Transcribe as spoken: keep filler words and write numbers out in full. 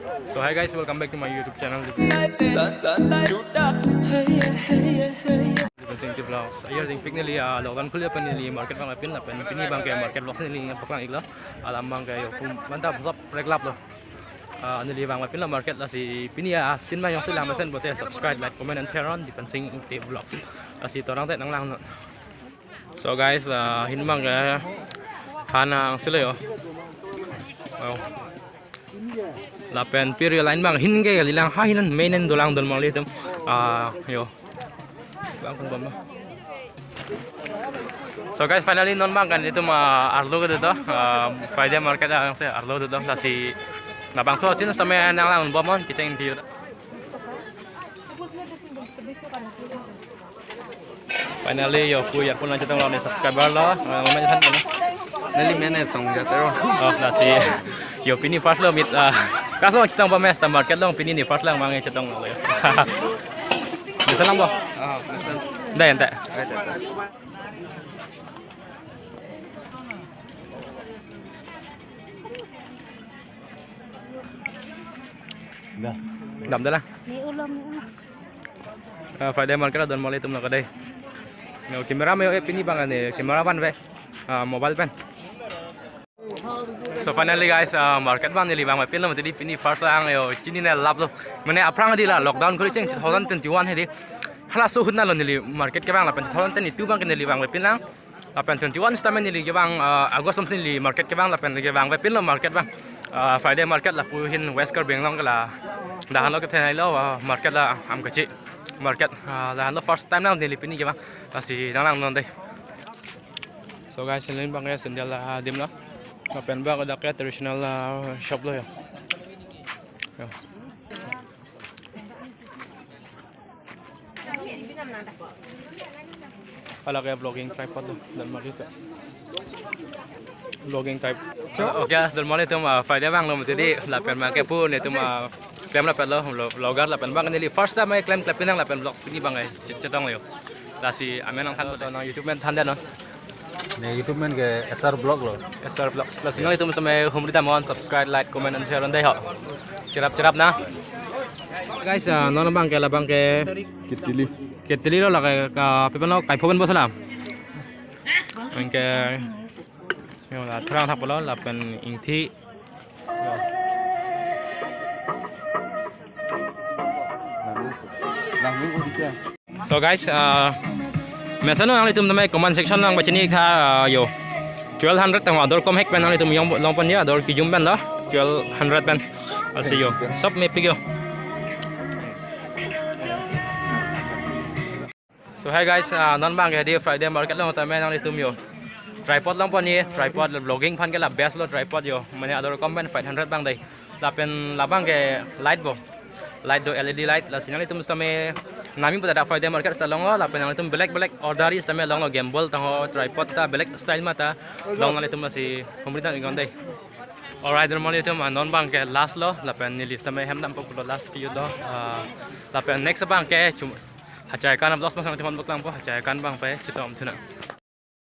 So hi guys, welcome back to my YouTube channel, Dipansing Vlogs. Ayo, ding pik neli, ah, lockdown khuli pen neli market vangpinlo, pen pini abangke market vlogs neli nangpaklang iklo. Alam abangke yo kum mantap sop reklap lo. Ah, neli vangpinlo market, lasi pini a scene abang jongsi lang mesen pulote subscribe, like, comment and share on Dipansing Vlogs. Lasi torang te nanglang non. So guys, ah, hin abangke ha nang silo yo. Oh. Lapen piri line abang hin ke kalilang, ha hin an main an dolang don mali atum. Ah, yo. Bang kun bom. So guys, finally non abangke nelitum, ah, arlo kedo to, ah, Friday market abangsi arlo kedo to, lasi labangso a scene tame nanglang bom non, kecheng piu. Finally, yo pu yarpon lang chetong lo, ne subscriber lo, ah, mane than kena. Neli mane song jatero. Oh, lasi yo pini first lo mit, ah, kaso chetong pa mes ta market along pini ne first lang abang chetong lo yo. Bisa lang bo? Ah, bisa. Dai ente. Ada, ada. Dah. Damde lang. Ni ulam, ni ulam. Ah, Friday market adon mali atum lo kadai. Yo, camera me yo, eh, pini abang ne, camera abang ve. Ah, mobile pen. So finally guys, ah, market abang neli vangpinlo, mati di pini first lang yo, chinine lap lo. Mane aphrang di la lockdown khuli cheng two thousand twenty-one hedi. Halaso ahut na lo neli market kevang lapen two thousand twenty-two abangke neli vangpinlang. Lapen twenty-one sitame neli kevang, ah, August sitame neli market kevang lapen neli vangpinlo market abang. Ah, Friday market lapu hin West Karbi Anglong ke la. Lahenlo kethenei lo, ah, market la Amkachi market. Ah, lahenlo first time lang neli pini kevang. Lasi nanglang non dei. So guys, sandal abangke sandal, ah, adim lo. Lapen abang dak ke traditional, ah, shop lo yo. Yo. Hala ke vlogging tripod lo, don mali atum. Vlogging tripod. Okay, don mali atum, ah, Friday abang lo mati di lapen abangke pu netum, ah, klem lapen lo, vlog-, vlogger lapen abang neli first time klem klempinnang lapen vlogs pini abangke chet-, chetong lo yo. Lasi amen nangthan lo, nang YouTube amen than dei non. Ne YouTube amen ke S R Vlog lo. S R Vlogs. Lasi nanglitum tame humri damnon, subscribe, like, comment and share on dei ho. Cherap cherap na. Guys, ah, non abangke labangke ketili. Ketili lo lake ka pipan lo kaipho pen bo salam. Anke yo la thrang thap lo lapen ingthi. Yo. So guys, ah, mesen nanglitum tame comment section nangpachini tha, ah, yo. Twelve hundred tang ador komhek pen nanglitum jong longpon ya, ador kijum pen lo, twelve hundred pen. Lasi yo, sop mepik yo. So hi guys, ah, non abangke di Friday market along tame nanglitum yo. Tripod longpon ye, tripod vlogging aphan ke la best lo tripod yo. Mane ador kom pen five hundred abang dei. Lapen labangke light bo. Light do L E D light, lasi nanglitum sitame nami pu ta dak Friday market sita longlo, lapen nanglitum belek belek order sitame longlo, gimbal tangho, tripod ta belek style mata long, nanglitum lasi humri dam iknon dei. Alright, don mali atum, ah, non abangke last lo, lapen neli sitame hem dampo pulo last video lo, ah, lapen next abangke chum hachai kan vlogs masang timon buklang po, hachai kan abangpe chetong thunang.